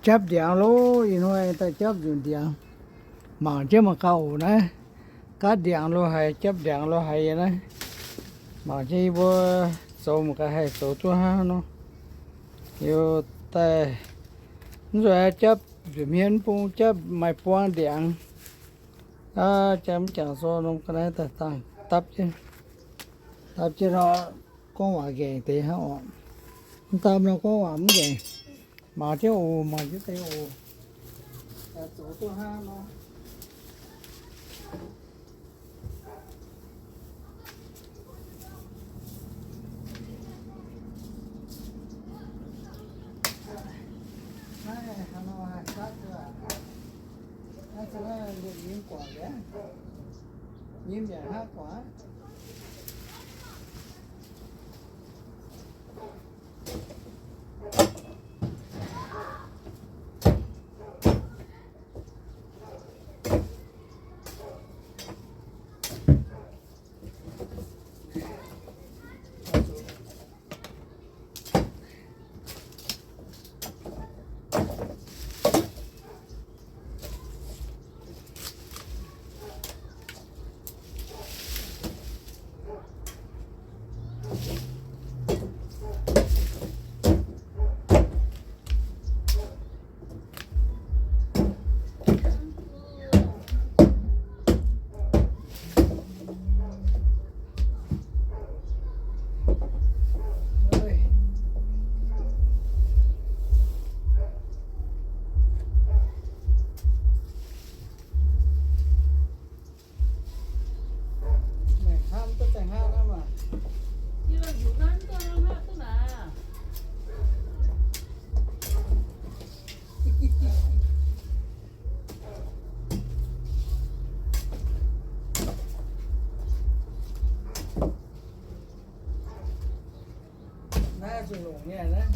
Japv ndiangx loh, ih hnoi daaih japv nzunc ndiangx. Mangc jienv mangc gaax oc naaiv. Gaatv ndiangx lo haic, japv ndiangx lo haic yie naaiv. Mangc jienv yie mbuo zoux mangc gaax haih zoux duqv hnangv nor. Liuz daaih, mv zuqc japv nzuqc hmien mv bung, japv maaih buang ndiangx. Aa, jangx mv jangx sou norm ga'naaiv daaih dangh dapv jienv. Dapv jienv nor, gorngv waac nqaengc deix hnangv oc. Mv dapv nor gorngv waac mv nqaengc. Mangc jienv oc, mangc jienv deix oc. Zoux duqv hnangv nor. Naaiv hnangv nor haih zatv duqv aqv. Naaiv se naaiv liemh nyim guangc liuz, nyim yaac hnangv guangc aqv. Naaiv zuqc longc nyei naaiv.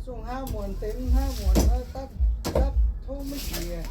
Zungh hnangv muonz, deix mv hnangv muonz, dapv, dapv tov maiv jiex.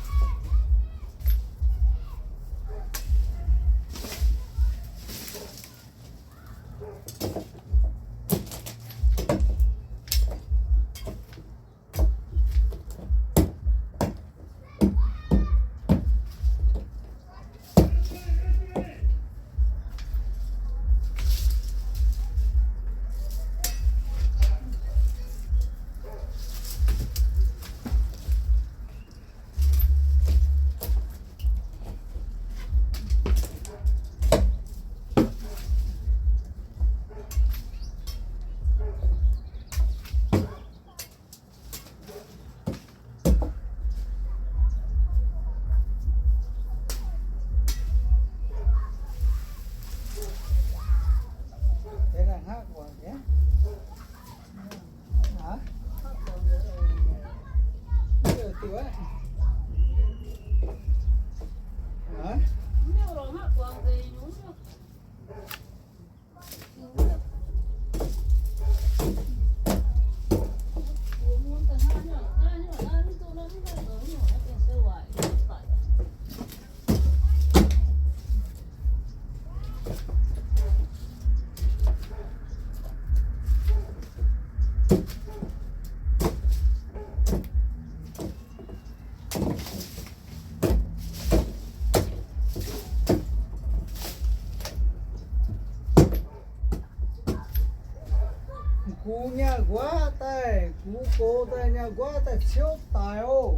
Gux nyaah nquaqv daaih, gux gox daaih nyaah nquaqv daaih ciouv daic oc.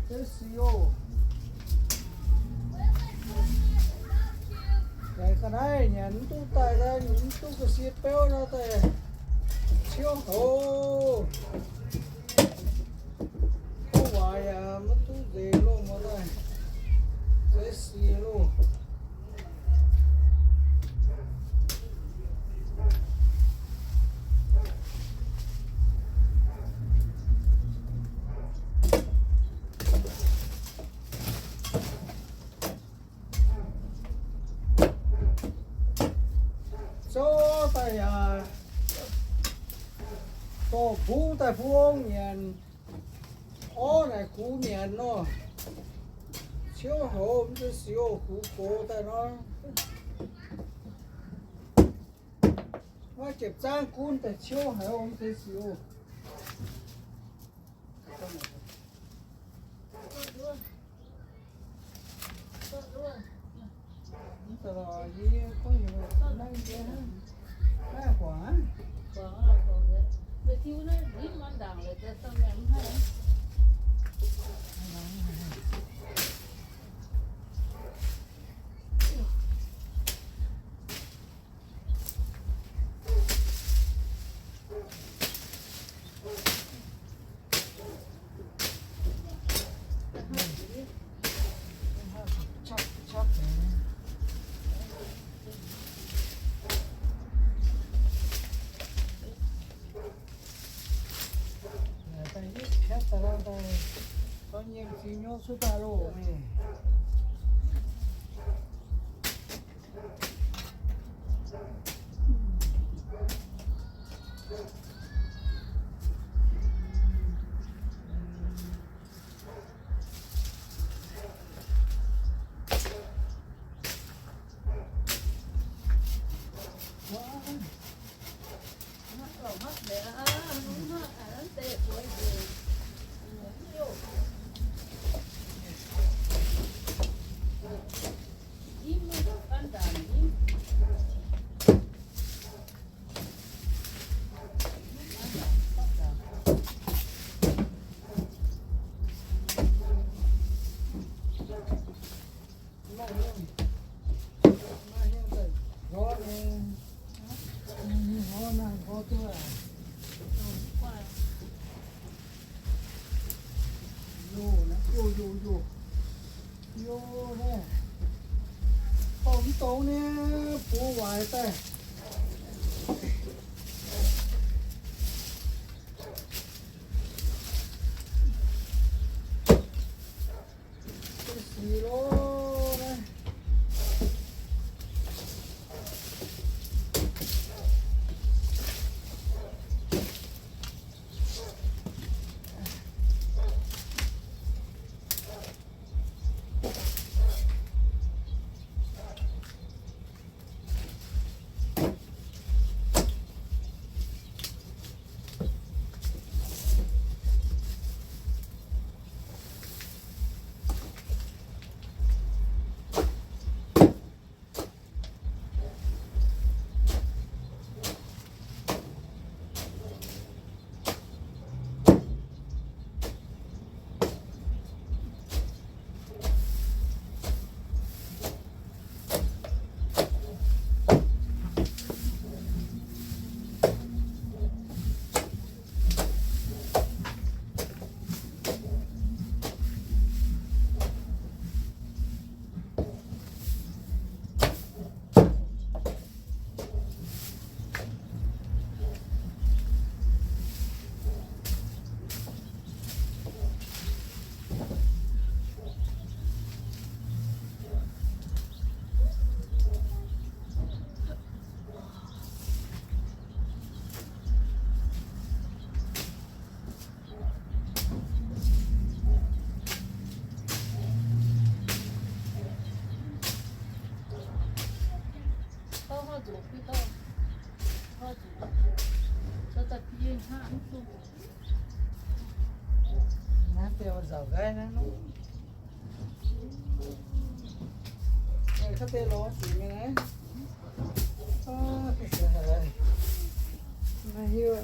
Deix sic oc. Daaih ga'naaiv nyanc mv duqv daaih, mv duqv ga'sie beuv nor daaih Ziouv houz, kuv waaic yaac maiv duqv nzengc loh, muoz daaih, se sic loh. Zouv daaih yaac dorh mbuv daaih bun ong nyanc. Orv naaic gux nyanc nor. Ciouv houz mv zeiz sic, gux gox daaih nor. Maiv jepv zaangv gunv daaih ciouv haic, mv zeiz sic. Mv dongz nyei, bungx waaic daaih. Sic loh naaiv. Naaiv deix nzauc nqaiv naaiv nor. Cuotv deix lorz zuqc nyei naaiv. Maiv hiuv.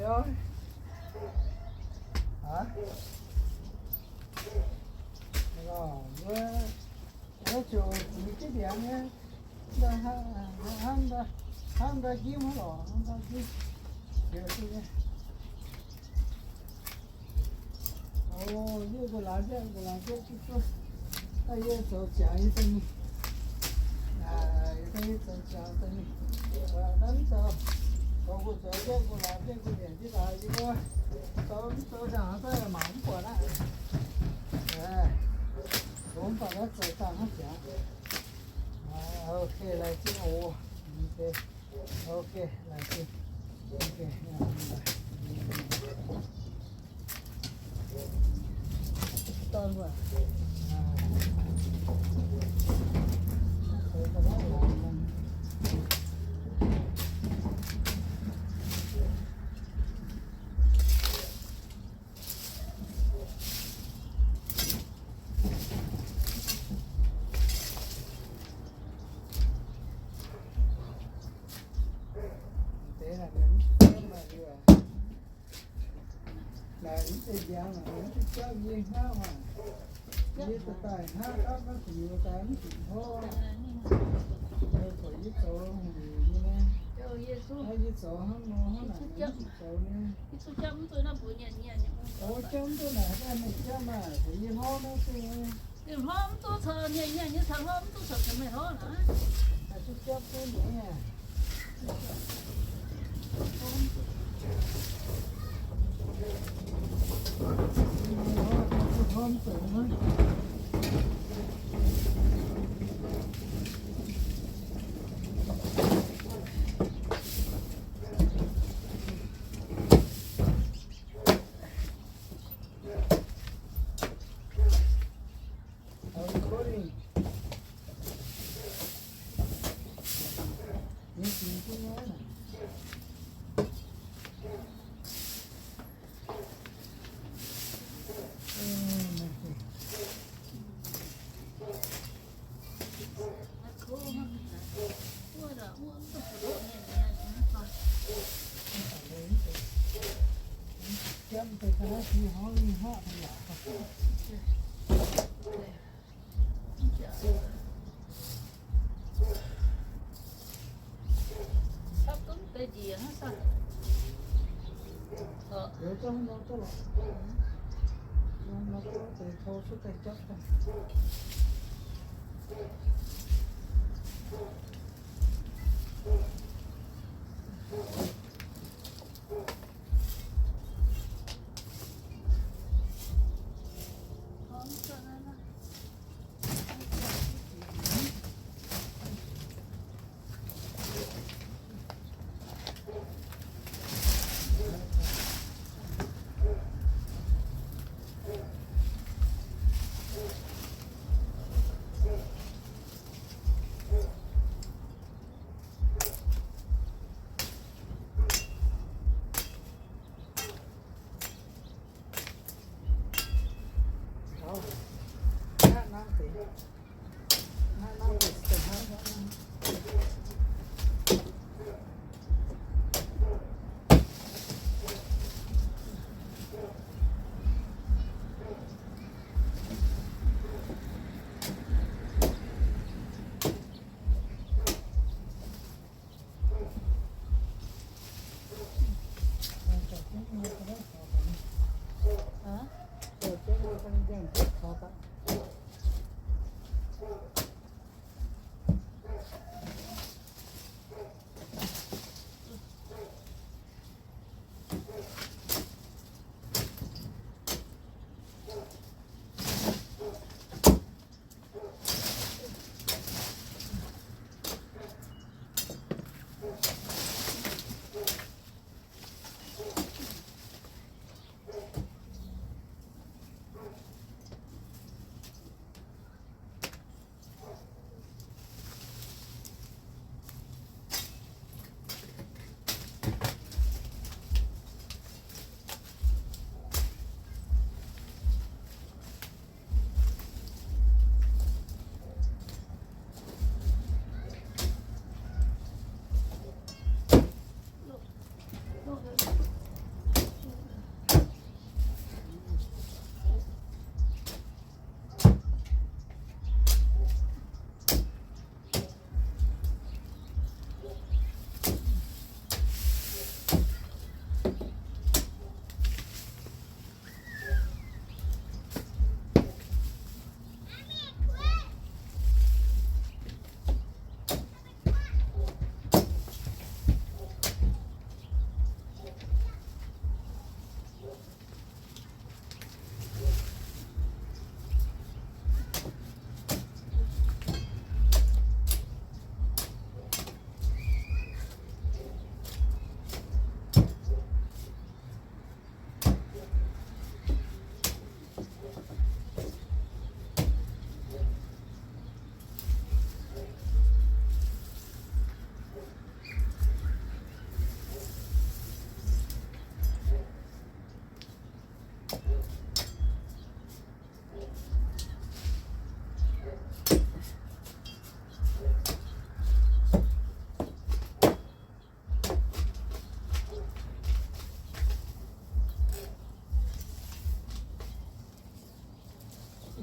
Wuov ziouc zuiz jienv ndiangx nyei, hnamv, hnamv ndau njimv hnangv lorqc, hnamv ndau njimv. O, yie nqox laangz mbietv, nqox laangz mbietv duqv duqv. Naaiv yie zoux ziangx yie daaih mingh. Yie daaih yie zoux ziangx daaih mingh. Naaiv mv zoux, zoux nqox zoux mbietv, nqox laangz mbietv, nqox lienc jienv laaix yie mbuo. Zoux mv zoux ziangx daaih mangc mv buatc aqv. Zoux mv baac naaiv zoux dangh hnangv ziangx. Ok, laengz zingh oc. Ok, laengz zingh. Ok. Deix naaic mv deix ndiangx naaic mv duqv jauv yie hnangv maah. Yie daaih daaih hnangv gapv naaiv gu'nyuoz daaih mv zuqc hnov. Buatc yie zoux hungh liuz nyei. Naaiv yie zoux hnangv nor hnangv naaic mv zuqc zoux nyei. O, jauv mv duqv naaic daaih meih jauv maah, buatc yie hlorv naaiv duqv nyei. Hlorv mv duqv caux nyanc, nyanc nyei caux hlorv mv duqv caux meih hlorv naaic. Duqv jauv duqv nyei.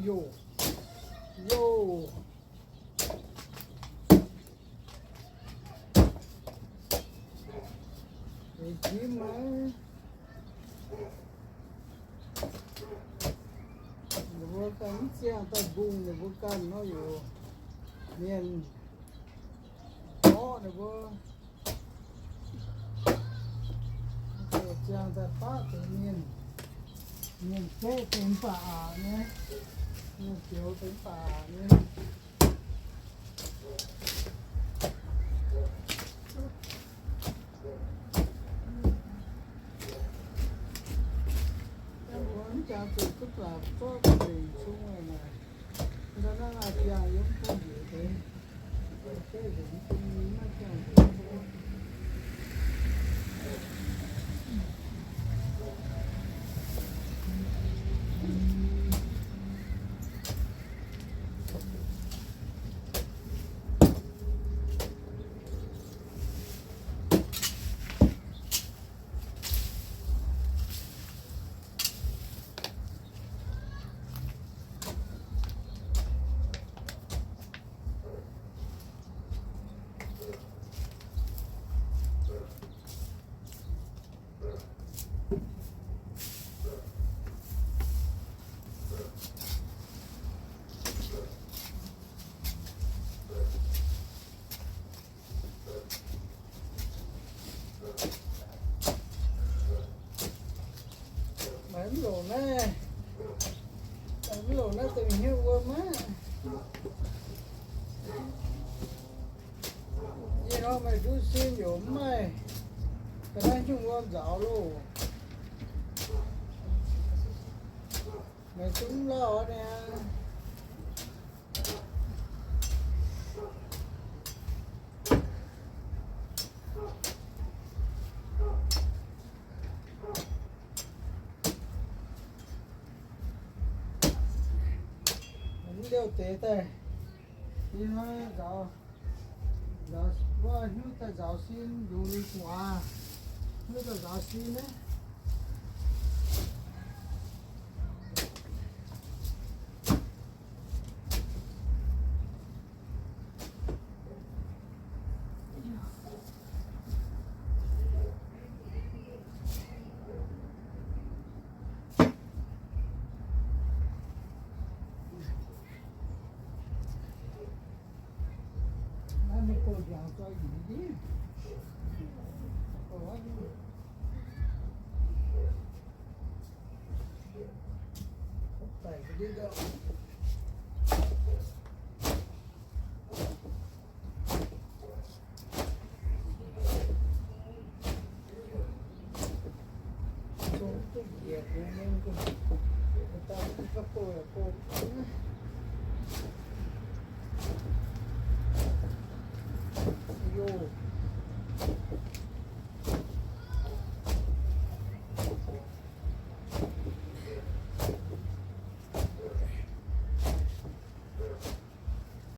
Yoh, yoh. Deix jimv maiv, ninh mbuo ganh mv ziangh daaih mbungh ninh mbuo ganh nor, yoc mienh orqv ninh mbuo ziangh daaih baqv deix mienh, mienh beqv deix mv baac aqc nyei, mienh zioux deix mv baac aqc nyei. Maiv longc naaiv, maiv longc naaiv deix hnyouv wuom aqv. Ih hnoi meih duqv sin yaac mv maaih, ga'naaiv hnyouv wuom nzaaux loh. Meih zungv lauh niaa. Mv liouh deix daaih, ih hnoi nzaaux, nzaaux, wuov hnyouv daaih nzaaux sin, yungz gu'nguaaz hnyouv daaih nzaaux sin naaiv.